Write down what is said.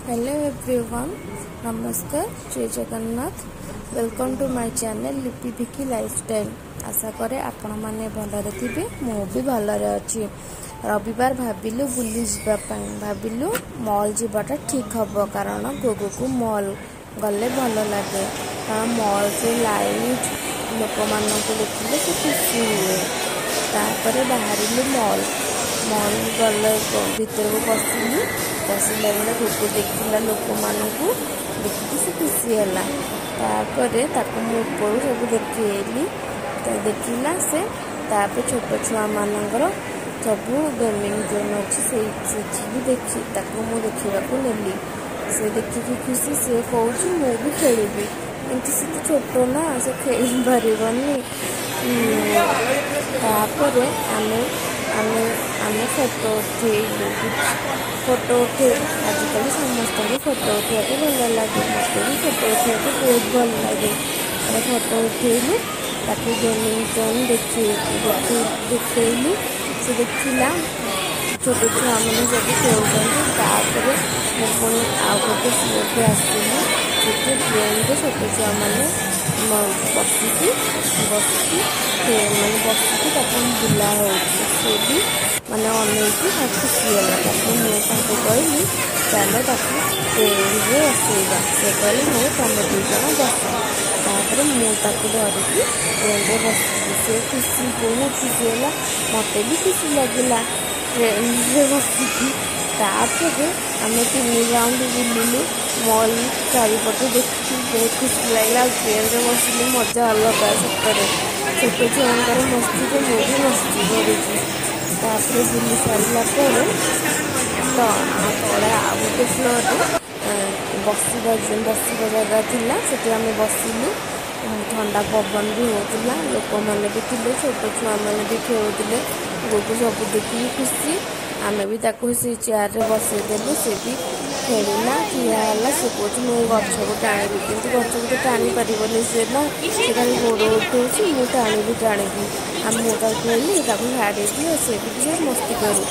Hello everyone, ନମସ୍କାର, ଜୟ Jagannath. Welcome to my channel Lipi Bhikhi lifestyle. ଆଶା କରେ ଆପଣମାନେ ଭଲରେ ଥିବେ, ମୁଁ ବି ଭଲରେ ଅଛି। ରବିବାର ଭାବିଲୁ ବୁଲି ଯିବା ପାଇଁ। ଭାବିଲୁ ମଲ୍ ଯିବାଟା ଠିକ୍ ହେବ, କାରଣ ଗୁଗୁକୁ ମଲ୍ ଗଲେ ଭଲ ଲାଗେ, କାରଣ ମଲ୍ରେ ଲାଇଟ୍, ଲୋକମାନଙ୍କୁ ଦେଖିଲେ ସେ ଖୁସି ହୁଏ। ତାପରେ ବାହାରିଲୁ ମଲ୍। ମଲ୍ ଗଲେ ଭିତରକୁ ପଶିଲୁ। ପଶିଲା ବେଳେ ଗୁଗୁ ଦେଖିଲା, ଲୋକମାନଙ୍କୁ ଦେଖିକି ସେ ଖୁସି ହେଲା। ତାପରେ ତାକୁ ମୁଁ ଉପରୁ ସବୁ ଦେଖେଇଲି, ତ ଦେଖିଲା ସେ। ତାପରେ ଛୋଟ ଛୁଆମାନଙ୍କର ସବୁ ଗେମିଂ ଜୋନ୍ ଅଛି, ସେଇ ସେଠି ବି ଦେଖି ତାକୁ ମୁଁ ଦେଖିବାକୁ ନେଲି। ସେ ଦେଖିକି ଖୁସି, ସେ କହୁଛି ମୁଁ ବି ଖେଳିବି। କିନ୍ତୁ ସେ ତ ଛୋଟ ନା, ସେ ଖେଳିପାରିବନି। ତାପରେ ଆମେ ଆମେ ଆମେ ଫଟୋ ଉଠେଇଲୁ କିଛି। ଫଟୋ ଉଠେଇ, ଆଜିକାଲି ସମସ୍ତଙ୍କୁ ଫଟୋ ଉଠେଇବାକୁ ଭଲ ଲାଗେ, ମୋତେ ବି ଫଟୋ ଉଠେଇବାକୁ ବହୁତ ଭଲ ଲାଗେ। ଆମେ ଫଟୋ ଉଠେଇଲୁ, ତାକୁ ଗେମିଂ ଜୋନ୍ ଦେଖେଇଲୁ, ସେ ଦେଖିଲା, ଛୋଟ ଛୁଆମାନେ ସବୁ ଖେଳୁଛନ୍ତି। ତାପରେ ମୁଁ ପୁଣି ଆଉ ଗୋଟେ ଫ୍ଲୋର୍କୁ ଆସିଲି। ସେଠି ଟ୍ରେନ୍ରେ ଛୋଟ ଛୁଆମାନେ ବସିକି ବସିକି ମାନେ ବସିକି ତାକୁ ବୁଲା ହେଉଛି। ସେ ବି ମାନେ ଅନେଇକି ଖୁସି ହେଲା। ତାକୁ ମୁଁ ତାଙ୍କୁ କହିଲି, ଚାଲ ତାକୁ ଟ୍ରେନ୍ରେ ବସେଇବା। ସେ କହିଲେ, ହଉ ତମେ ଦୁଇ ଜଣ ବସ। ତାପରେ ମୁଁ ତାକୁ ଧରିକି ଟ୍ରେନ୍ରେ ବସିଲି। ସେ ଖୁସି, ବହୁତ ଖୁସି ହେଲା। ମୋତେ ବି ଖୁସି ଲାଗିଲା ଟ୍ରେନ୍ରେ ବସିକି। ତାପରେ ଆମେ 3 ରାଉଣ୍ଡ ବୁଲିଲୁ ମଲ୍ ଚାରିପଟେ, ଦେଖିକି ବହୁତ ଖୁସି ଲାଗିଲା। ଆଉ ଟ୍ରେନ୍ରେ ବସିଲେ ମଜା ଅଲଗା ସତରେ। ଛୋଟ ଛୁଆଙ୍କର ମସ୍ତିରେ ମୁଁ ବି ମସ୍ତି କରୁଛି। ତାପରେ ବୁଲି ସାରିଲା ପରେ ତ ତଳେ ଆଉ ଗୋଟେ ଫ୍ଲୋର୍ରେ ବସିବା ଜାଗା ଥିଲା, ସେଠି ଆମେ ବସିଲୁ। ଥଣ୍ଡା ପବନ ବି ହେଉଥିଲା, ଲୋକମାନେ ବି ଥିଲେ, ଛୋଟ ଛୁଆମାନେ ବି ଖେଳୁଥିଲେ। ଗୁଗୁ ସବୁ ଦେଖିକି ଖୁସି। ଆମେ ବି ତାକୁ ସେଇ ଚେୟାରରେ ବସେଇଦେଲୁ, ସେ ବି ଖେଳିଲା, ଠିଆ ହେଲା। ସେ କହୁଛି ମୁଁ ଏଇ ଗଛକୁ ଟାଣିବି, କିନ୍ତୁ ଗଛକୁ ତ ଟାଣି ପାରିବନି ସେ ନା। ସେ ଖାଲି ଗୋଡ଼ ଉଠଉଛି, ମୁଁ ଟାଣିବି ଟାଣିବି। ଆଉ ମୁଁ ତାକୁ କହିଲି ତାକୁ ଛାଡ଼ି ଦିଅ, ସେ ବି ଟିକେ ମସ୍ତି କରୁ।